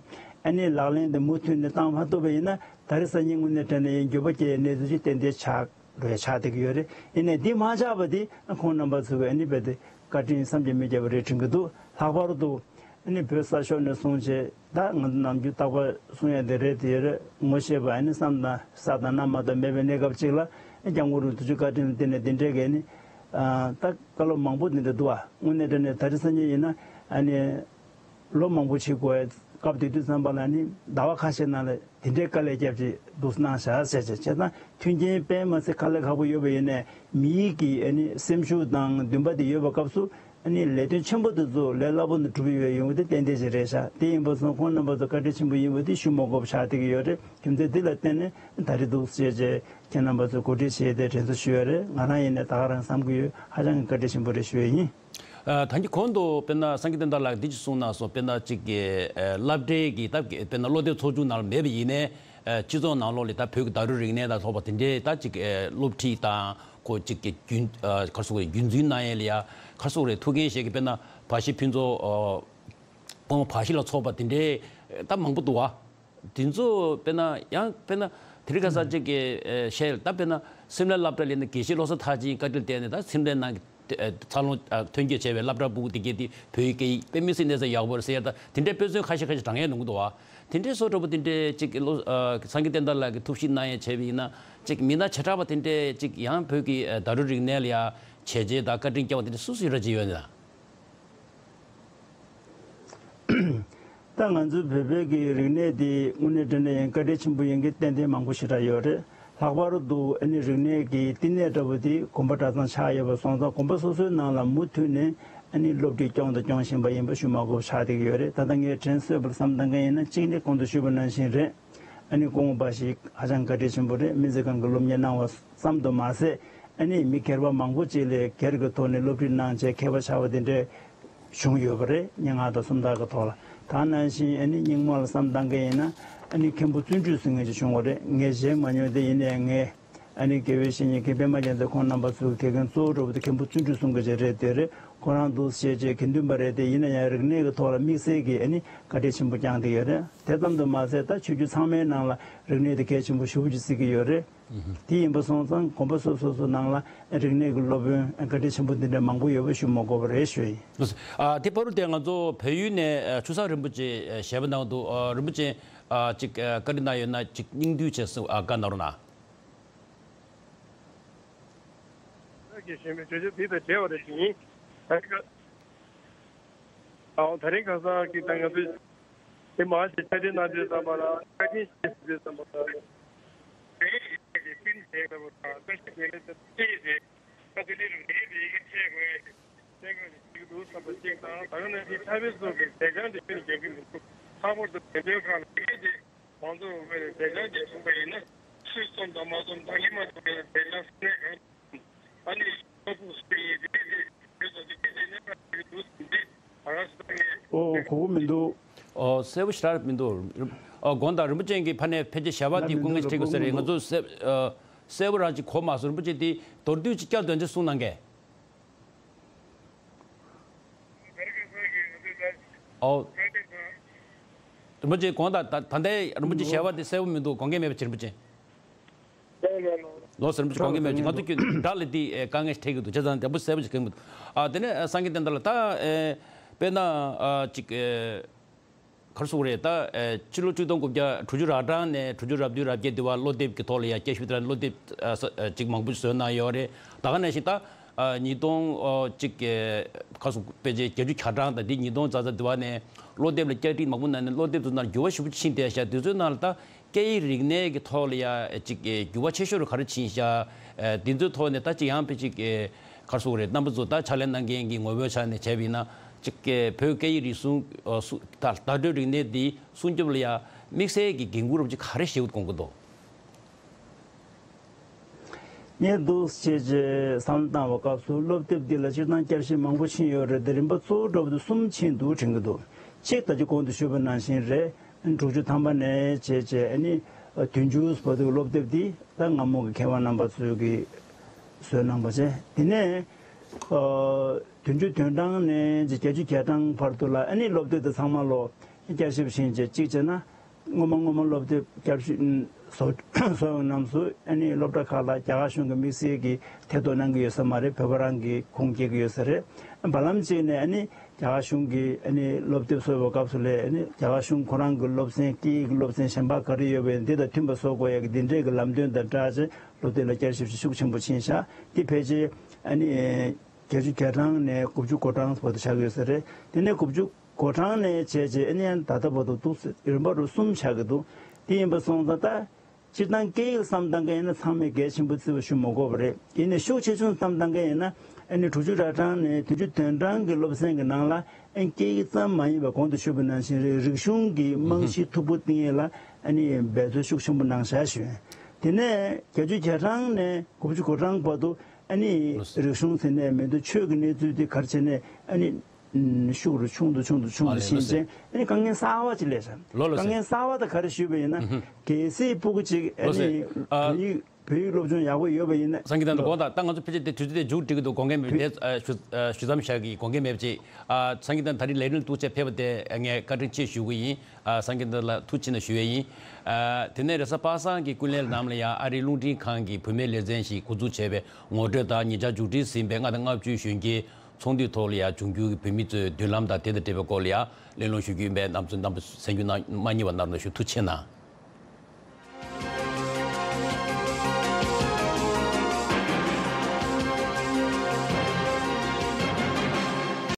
ཨ་ནི་ལག་ལེན་དེ་མུ་མཐུད་ནས་བཏང་མ་ཐུབ་པ་ཡིན་ན་ད་རེས་སང་ཉིན་དངོས་གནས་དྲང་གནས་ཡིན་འགྱོད་པ་སྐྱེ་ཡའི་གནས་ཚུལ་ཞིག་ཏན་ཏན་ཆགས། འགྲོ་ཡ་ཆགས་བསྡད་ཀྱི་ཡོད་རེད། ཡིན་ནའི་འདི་མ་ཆགས་པ་དེ་ཁོང་རྣམ་པ་ཚོ་གི་ཨ་ནི་རྦད་དེ་བཀའ་དྲིན་བསམ་གྱིས་མི་ཁྱབ་པ་རེད་དྲན་གྱི་འདུག་ལྷག་པར་དུ་ཨ་ནི་བོད་གསར་ཤོག་ནས་བཟུང་བྱས་ད་ང་ཚོ་ནམ་རྒྱུན་རྟག་པར་གསུང་ཡ་དེ་རེད། དེ་རེད་ངོ་ཤེས་པ་ཨ་ནི་བསམ་དང་ས་དང་གནམ་མ་གཏོགས་མེད་པའི་གནས་སྐབས་ཅིག་ལ་སྐྱབས་མགོན་རིན་པོ་ཆེའི་བཀའ་དྲིན་ལ་བརྟེན་ནས་དེ་འདྲའི་གི་ཨ་ནི་ད་བཀའ་སློབ་མང་པོ་དེ་འདྲ་འདུག་ཨ། དངོས་གནས་དྲང་གནས་ད་རེས་སང་ཉིན་ཡིན་ན་ཨ་ནི། ལོ་མང་པོ་ཕྱིན་དགོས་སྐབས་དེ་དུས་ཙམ་པ་ལ་ནི་ཟླ་བ་ཁ་ཤས་ནང་ལ་དེ་འདྲའི་དཀའ་ལས་བརྒྱབ་ཅིག་འདུག་གནང་བཞག་ཟེར་བྱས་བྱས་ཙང་མཐུན་རྐྱེན་དཔེ་མ་སྲིད་དཀའ་ལས་ཁག་པོ་ཡོད་པ་ཡིན་ནའི་མི་ཡིག་གི་ཨ་ནི་སེམས་ཤུགས་དང་འདུན་པ་དེ་ཡོད་པའི་སྐབས་སུ་ཨ་ནི་ལས་དོན་ཆེན་པོ་དེ་ཚོ་ལས་སླ་པོ་ནས་གྲུབ་ཡོད་ཡོང་གི་དེ་ཏན་ཏན་ཞིག་རེད་ཤག་དེ་ཡིན་པ་སོང་ཁོང་རྣམ་པ་ཚོ་བཀའ་དྲིན་ཆེན་པོ་ཡིན་པ་དེ་ཞུ་མ་དགོས་པ་ཆགས་བསྡད་ཀྱི་ཡོད་རེད། རྒྱུ་མཚན་དེ་ལ་བརྟེན་ནས་ད་རེས་འདུག་ཟེར་བྱས་ཁྱེད་རྣམ་པ་ཚོས་གོ་སྒྲིག་བྱས་ཏེ་དྲན་གསོ་ཞུ་ཡ་རེད། ང་རང་ཡིན་ནའི་ད་ག་རང་བསམ་གྱི་ཡོད། ཧ་ཅང་གི་བཀའ་དྲིན་ཆེན་པོ་རེད་ཞུ་ཡ་ཡིན། ཨ། ད་གིན་གོང་དུ་དཔེར་ན་སངས་རྒྱས་བསྟན་དར་ལགས་འདི་ཅིག་གསུངས་གནང་སོང་། དཔེར་ན་ཅིག་གི་ཨ་སློབ་གྲྭའི་གི་ད་དཔེར་ན་བློ་གཏད་ཚོགས་ཆུང་ནང་ལ་མེད་པ་ཡིན་ནའི་ཨ་སྤྱི་ཚོགས་ནང་ལོགས་ལ་ད་བོད་ཀྱི་བརྡ་སྤྲོད་རིག་གནས་དང་ཐོགས་པ་དེ་འདྲའི་ད་ཅིག་ཨ་སློབ་ཁྲིད་དང་ཁོ་ཅིག་གི་རྒྱུན་ཨ་ག་རེ་ཟེར་དགོས་རེད། རྒྱུན་འཛིན་གནང་ཡས་ལ་ཡ་ག་རེ་ཟེར་དགོས་རེད། ཐུགས་འགན་བཞེས་ཀྱི་དཔེར་ན་བར་ཞི་ཕུན་ཚོགས་ཨ་སྐུ་ངོ་བར་ཞི་ལ་སོགས་པ་དེ་འདྲའི་ད་མང་པོ་འདུག་བ། དེ་ཚོ་དཔེར་ན་ཡང་དཔེར་ན་དེ་རིང་ཁ་སང་ཅིག་གི་ཨེ་བཤད་ད་དཔེར་ན་སིམ་ལའི་སློབ་གྲྭ་ལ་ནི་དགེ་བཤེས་བློ་བཟང་ཐར་རྒྱན་བཀའ་དྲིན་བརྟེན་ནས་ད་སིམ་ལའི་ནང་གི་ཨེ་འཚར་ལོངས་ཨ་ཐོན་སྐྱེད་བྱས་པའི་སློབ་གྲྭ་ཕྲུ་གུ་དེ་གས་དེ་བོད་ཡིག་སྐད་ཡིག་དཔེ་མི་སྲིད་གནས་ཚད་ཡག་པོ་རེད་ཟེར་ད་དེ་འདྲའི་དཔེ་མཚོན་ཁ་ཤས་ཁ་ཤས་དྲངས་ཡས་ཡོང་གི་འདུག་བ། དེ་འདྲའི་བཟོ་འདྲ་པོ་དེ་འདྲའི་ཅིག་གི་བློ་ཨ་སངས་རྒྱས་བསྟན་དར་ལགས་ཀྱི་ཐུགས་གཤིས་གནང་ཡས་བྱས་པ་ཡིན་ན་ཅིག་མི་སྣ་བྱེ་བྲག་པ་དེ་འདྲའི་ཅིག་ཡང་བོད་ཀྱི་ཨ་བརྡ་སྤྲོད་རིག་གནས་ལ་ཡ་བྱས་རྗེས་དང་བཀའ་དྲིན་བསྐྱངས་པ་དེ་འདྲ་སུ་སུ་ཡོད་ར་ཅིག་ཡོད་ན། ད་ང་ཚོའི་བོད་པའི་གི་རིག་གནས་དེ་དངོས་གནས་དྲང་གནས་ཡིན་བཀའ་དྲིན་ཆེན་པོ་ཡིན་གྱི་ཏན་ཏན་མང་པོ་ཞེ་དྲག་ཡོད་རེད། ལྷག་པར་དུ་ཨ་ནི་རིག་གནས་ཀྱི་བསྟི་གནས་འདྲ་པོ་དེ་དགོན་པ་གྲྭ་ཚང་ཆགས་ཡོད་པ་སོང་ཙང་དགོན་པ་སོ་སོའི་ནང་ལ་མུ་མཐུད་ནས་ཨ་ནི་སློབ་ཁྲིད་སྐྱོང་དང་སྐྱོང་བཞིན་པ་ཡིན་པ་ཞུ་མ་དགོས་པ་ཆགས་བསྡད་ཀྱི་ཡོད་རེད། ད་ལྟ་ངས་དྲན་གསོས་པར་བསམ་བཏང་མཁན་ཡིན་ན་གཅིག་ནི་གོང་དུ་ཞུས་པ་ནང་བཞིན་རེད། ཨ་ནི་སྐུ་ངོ་བར་ཞི་ཧ་ཅང་བཀའ་དྲིན་ཆེན་པོ་རེད། སྨན་རྩིས་ཁང་གི་སློབ་གཉེར་གནང་བ་ཙམ་དུ་མ་ཟད་ཨ་ནི་མི་སྒེར་པ་མང་པོ་ཅིག་ལ་སྒེར་གྱི་ཐོག་ནས་སློབ་ཁྲིད་གནང་བྱས་མཁས་པ་ཆགས་པ་དེ་འདྲས་བྱུང་ཡོད་པ་རེད། སྙན་ངག་དང་སུམ་རྟགས་ཀྱི་ཐོག་ལ། ད་ནང་བཞིན་ཨ་ནི་རྙིང་མ་ལ་བསམ་བཏང་མཁན་ཡིན་ན་ཨ་ནི་མཁན་པོ་བརྩོན་འགྲུས་ཟེར་མཁན་ཅིག་བྱུང་བ་རེད། ངས་གཞན་མ་ཉོས་ཏེ་ཡིན་ནའི་ངས་ཨ་ནི་དགེ་བའི་བཤེས་གཉེན་མཁན་པད་མ་རྒྱལ་མཚན་ཁོང་རྣམ་པ་ཚོའི་དགེ་རྒན་གཙོ་བོ་འདྲ་པོ་དེ་མཁན་པོ་བརྩོན་འགྲུས་ཟེར་མཁན་ཅིག་རེད། དེ་རེད། ཁོ་རང་འདུག་བྱས་རྗེས་དགེ་འདུན་པ་རེད་དེ་ཡིན་ན་ཡང་རིག་གནས་ཀྱི་ཐོག་ལ་དམིགས་བསལ་གྱི་ཨ་ནི་བཀའ་དྲིན་ཆེན་པོ་བསྐྱངས་བསྡད་ཡོད་རེད། དེ་ཙམ་དུ་མ་ཟད་ད་ཆོས་བརྒྱུད་ཚང་མའི་ནང་ལ་རིག་གནས་དེ་གལ་ཆེན་པོ་ཞེ་པོ་ཅིག་བརྩི་གི་ཡོད་རེད། དེ་ཡིན་པ་སོང་ཙང་དགོན་པ་སོ་སོ་སོ་ནང་ལ་རིག་གནས་ཀྱི་སློབ་དཔོན་བཀའ་དྲིན་ཆེན་པོ་འདི་འདྲ་མང་པོ་ཡོད་པ་ཞུ་མ་དགོས་པ་རེད་ཞུ་ཡིན། ཨ་དེ་བར་དུ་དེ་ང་ཚོ་བལ་ཡུལ་ནས་ཆུ་བཟང་རིན་པོ་ཆེ་ཞལ་པར་གནང་འདུག་རིན་པོ་ཆེ། ཨ་ཅིག་ཨ་བཀའ་འདྲི་གནང་ཡོད་ན་ཅིག་སྙིང་བསྡུས་བྱས་སུ་ཨ་བཀའ་གནང་རོགས་གནང་། ད་གི་ཞུས་མི་བརྗོད་བྱ་དེ་དང་བྲལ་བ་རེད་ཅིང་། ད་གི་ཨའོ་ད་རིང་ཁ་སང་གི་ད་ང་ཚོས་དེ་མ་ཞིག་བཅར་འདྲི་གནང་དུས་ཙམ་པ་ལ་བཀའ་དྲིན་ཆེ་ཟེར་དུས་ཙམ་པ་ལ། དེ་ཡི་ཞིག་གི་ཀུན་བྱེད་པ་དང་བཀྲ་ཤིས་བདེ་ལེགས་དང་ཅི་ཡིས་ཟེར། ད་དེ་ནས་རིག་གནས་དེ་ཡི་གེ་ཆེད་དགོས་ཡ་ཞིག་སེང་གེ་ཞིག་འདུག་བསམ་པ་གཅིག་དང་། ད་ག་ནང་བཞིན་ཕྱག་དཔེ་སོགས་ཀྱི་ཟས་སྤྱང་དེ་ཁྱོན་ནས་རྒྱག་གི་མི་འདུག་ལྷག་པར་དུ་བོད་དོན་ཁག་ལ་ཡིན་ཏེ། ཁོང་ཚོ་བོད་ཟས་སྤྱང་དེ་བྱུང་པ་ཡིན་ན་ཆུ་བཙོང་དང་མ་བཙོང་ད་གིན་མ་ཐུག་པའི་ཟས་སྤྱང་ས་གནས་གང་དུ་ཨ་ནི་ལྟ་ཕུགས་སུ་ཡིན་དེ་དེ་བོད་ཚོ་དེ་སྐད་ཆ་གནས་པ་ཞིག་འདུག་ཟིན་ཏེ་ད་ག་སོང་ངས། ཨོ་གོ་གི་མི་འདུག་ཨོ་གསལ་པོ་ཞེ་དྲག་མི་འདུག་ཨོ་དགོངས་དག་རིན་པོ་ཆེ་གིས་ཕ་ནས་ཕལ་ཆེར་ཞལ་པར་དེ་སྐུ་ངལ་འཕྲད་དགོས་ས་རེད། ང་ཚོ་གསལ་ཨ་གསལ་པོ་རང་ཅིག་གོ་མ་སོང་། རིན་པོ་ཆེ་དེ་མདོར་བསྡུས་ཅིག་བསྐྱར་དུ་ཅིག་གསུང་གནང་གས། ཨོ། རིན་པོ་ཆེ་དགོངས་དག་ད་ད་ལྟའི་རིན་པོ་ཆེ་ཞལ་པར་དེ་གསལ་པོ་མི་འདུག་དགོངས་འགལ་མེད་པ་བྱེད། རིན་པོ་ཆེ། ལོ་སར་མི་ཆོག་གི་མེད་ཅིག་ང་ཚོ་ཁྱོད་དགྲ་ལ་དེ་དཀའ་ངལ་འཕྲད་ཀྱི་འདུག་བྱས་ཙང་དེ་འདྲ་པོ་གསལ་པོ་ཞིག་གང་མི་འདུག་ཨ་དེ་ནས་སངས་རྒྱས་བསྟན་དར་ལགས། ད་དཔེར་ན་ཅིག་ག་རེ་ཟེར་དགོས་རེད། ད་ཕྱི་ལོ་ཆིག་སྟོང་དགུ་བརྒྱ་དྲུག་ཅུ་རེ་གྲངས་ནས་དྲུག་ཅུ་རེ་བདུན་རེ་བརྒྱད་དེ་བར་སློབ་དེབ་ཀྱི་ཐོག་ལ་ཡང་བསྐྱར་ཞིབ་དང་སློབ་དེབ་ཅིག་མང་པོ་བཟོས་གནང་ཡོད་རེད། ད་ག་ནང་བཞིན་ད། ཉིས་སྟོང་གཅིག་གི་ཁ་སོ་དཔེ་ཆའི་བརྒྱད་ཅུ་གྱ་གྲངས་དང་དེ་ཉིས་སྟོང་ཙམ་ཙམ་དུ་བ་ནས་སློབ་དེབ་ལ་བསྐྱར་སྒྲིག་མང་པོ་གནང་ནས་སློབ་དེབ་ཚོ་ནང་འགྱུར་བ་ཞེ་པོ་ཕྱིན་བསྡད་ཤག་དེ་ཚོའི་ནང་ལ་ད་སྐད་ཡིག་རིག་གནས་ཀྱི་ཐོག་ལ་ཡ་ཅིག་འགྱུར་བ་ཆེ་ཤོས་རུ་ག་རེ་ཕྱིན་ཤག་དེ་ཚོའི་ཐོག་ནས་ད་ཅིག་ཡང་དཔེ་ཅིག་ག་རེ་ཟེར་དགོས་རེད། རྣམ་པ་ཚོ་ད་ཕྱག་ལས་གནང་མཁན་གྱི་ངོ་བོའི་ཆ་ནས་བྱས་པ་ཡིན་ན་ཅིག་བོད་སྐད་ཡིག་རིག་གཞུང་ད་བརྡ་སྤྲོད་རིག་གནས་འདི་སྲུང་སྐྱོབ་ལ་ཡ་དམིགས་བསལ་གྱི་འགན་འཁུར་རོབ་ཅིག་ག་རེ་ཞིག་དགོངས་ཀྱི་འདུག་ངས་འདུག་སེ་བྱས་བསམ་བློ་བཏང་བའི་སྐབས་སུ་སློབ་དེབ་འདི་ལ་སྤྱིར་བཏང་བསྐྱར་ཞིབ་མང་པོ་ཕྱིན་ཡོད་རེད་དེ། རིམ་པ་གཙོ་བོ་འདྲ་པོ་དེ་གསུམ་ཕྱིན་འདུག་དྲན་གྱི་འདུག་གཅིག་ད་ཅི་གོང་དུ་ཞུས་པ་ནང་བཞིན་རེད། དྲུག་ཅུ་ཐམ་པ་ནས་བྱས་བྱས་ཨ་ནི་བདུན་ཅུ་བར་དུ་སློབ་དེབ་འདི་ད་སྔ་མོ་གི་མཁས་དབང་རྣམ་པ་ཚོས་ཀྱིས་བཟོས་གནང་པ་བྱས། དེ་ནས་བདུན་ཅུ་དོན་གྲངས་ནས་བརྒྱད་ཅུ་གྱ་གྲངས་བར་དུ་ལ་ཨ་ནི་སློབ་དེབ་དེ་ཚང་མ་ལོ་བསྐྱར་ཞིབ་ཕྱིན་བྱས་གཅིག་བྱས་ན། སྔོན་མ་སྔོན་མ་སློབ་དེབ་བསྐྱར་ཞིབ་བཟོ་བཟོ་ཡོང་རྣམས་སུ་ཨ་ནི་སློབ་གྲྭ་ཁག་ལ་རྒྱ་གར་གཞུང་གི་དམིགས་བསལ་གྱི་ཐེ་གཏོགས་གནང་གི་ཡོད་ས་མ་རེད། བོད་པ་རང་གིས་ཁུངས་སྐྱེལ་གྱི་ཡོད་ས་རེད། བར་ལམ་གཅིག་ནས་ཨ་ནི་རྒྱ་གར་གཞུང་གིས་ཨ་ནི་སློབ་དེབ་བཟོ་བའི་སྐབས་སུ་ལས་ཨ་ནི་རྒྱ་གར་གཞུང་ཁོ་རང་གི་སློབ་ཚན་སྐད་ཡིག་གི་སློབ་ཚན་གཞན་པ་ག་རེ་ཡོད་པའི་འདི་དང་མཐུན་པ་བཟོ་དགོས་ཡ་གི་འདི་འདྲས་ཀྱི་ལམ་སྟོན་དང་སྦྲགས་བྱས་སློབ་དེབ་ལ་བསྐྱར་ཞིབ་ཤུགས་ཆེན་པོ་ཕྱིན་ཤག་འདི་ཕལ་ཆེར་ཨ་ནི་བརྒྱད་ཅུ་གྱ་གྲངས་ནས་དགུ་བཅུ་གོ་གྲངས་བར་དུ་ཆགས་ཀྱི་ཡོད་ས་རེད། དེ་ནས་དགུ་བཅུ་གོ་གྲངས་ནས་བྱས་རྗེས་ཨ་ནི་ཡང་ད་ལྟ་བར་དུ་འདུག་ཟེར་རིམ་པ་རུ་གསུམ་ཆགས་ཀྱི་འདུག་དེ་ཡིན་པ་སོང་ཙང་ད་སྤྱིར་བཏང་སྐད་ཡིག་བསམ་བཏང་མཁན་ཡིན་ན་ཚང་མས་གལ་ཆེན་པོ་བརྩི་བ་ཞུ་མ་དགོས་པ་རེད། ཡིན་ནའི་ཤུགས་ཆེ་ཆུང་བསམ་བཏང་མཁན་ཡིན་ན་ཨ་ནི་དྲུག་ཅུ་རེ་གྲངས་ནས་བདུན་ཅུ་དོན་གྲངས་ཀྱི་སློབ་ཚན་གྱི་ནང་ལ་ཨ་ནི་སྐད་ཡིག་ཙམ་མ་ཡིན་པར་གོང་དུ་ཞུས་པ་ནང་བཞིན་རེད། རིག་གཞུང་གི་རྨང་གཞི་མཐུག་པོ་བཏིང་ཡས་ལ་ཨ་ནི་འབད་རྩོལ་ཤུགས་ཆེན་པོ་གནང་བཞག་ཞུ། དེ་ནས་བརྒྱད་ཅུ་གྱ་གྲངས་ནས་དགུ་བཅུ་གོ་གྲངས་བར་དུ་ཨ་ནི་རིག་གཞུང་ཟེར་ནས་མི་འདུག་ཆོས་ཀྱི་གནས་ཚུལ་དེ་ག་རེ་བྱས་ནས་ཨ་ནི། ཤུགས་རུ་ཆུང་དུ་ཆུང་དུ་ཆུང་དུ་ཕྱིན་ཅིང་ཨ་ནི་དཀའ་ངལ་གསར་བ་ཅིག་སླེབས་ཤག་ལོ་ལོ་དཀའ་ངལ་གསར་བ་དེ་ག་རེ་ཞུས་པ་ཡིན་ན། གལ་སྲིད་སྤུ་གུ་ཅིག་ཨ་ནི་བོད་ཡིག་བོད་ཡིག་སློབ་སྦྱོང་ཡག་པོ་ཡོད་པ་ཡིན་ན། སངས་རྒྱས་དང་དགོངས་དག་ད་ང་ཚོ་ཕལ་ཆེར་དེ་དུས་ཚོད་དེ་མཇུག་སྒྲིལ་གྱི་འདུག་དགོངས་འགལ་མེད་པའི་དེ་ཞུ་ཞུ་མཚམས་བཞག་གི་དགོངས་འགལ་མེད་པ་ཅིག་སངས་རྒྱས་དང་ད་རིང་ལས་རིམ་ཐུགས་རྗེ་ཕེབས་པ་དེ་ངས་བཀའ་དྲིན་ཆེ་ཞུ་གི་ཡིན། སངས་རྒྱས་དང་ལ་ཐུགས་ཆེ་ན་ཞུ་ཡས་ཡིན། དེ་ནས་རེས་གཟའ་པ་སངས་ཀྱི་ཀུན་གླེང་ནང་ལ་ཡང་ཨ་རིའི་རླུང་འཕྲིན་ཁང་གི་བུད་མེད་ལེ་ཚན་ཞིག་འགོ་འཛུགས་བྱས་པའི་ངོ་སྤྲོད་དང་ཉེ་ཆར་མཇུག་སྒྲིལ་ཟིན་པའི་ལྔ་དང་ལྔ་བཅུའི་གཞོན་སྐྱེས། ཚོགས་འདུའི་ཐོག་ལ་ཡང་འབྱུང་འགྱུར་གྱི་བོད་མི་ཚོའི་མདུན་ལམ་དང་དེ་དང་འབྲེལ་བའི་སྐོར་ལ་ཡང་གླེང་སློང་ཞུ་རྒྱུ་ཡིན་པས་རྣམ་ཚོ་རྣམ་པ་གསན་རྒྱུ་གནང་མ་བསྙེལ་བ་གནང་རོགས་ཞུ། ཐུགས་ཆེ་གནང་།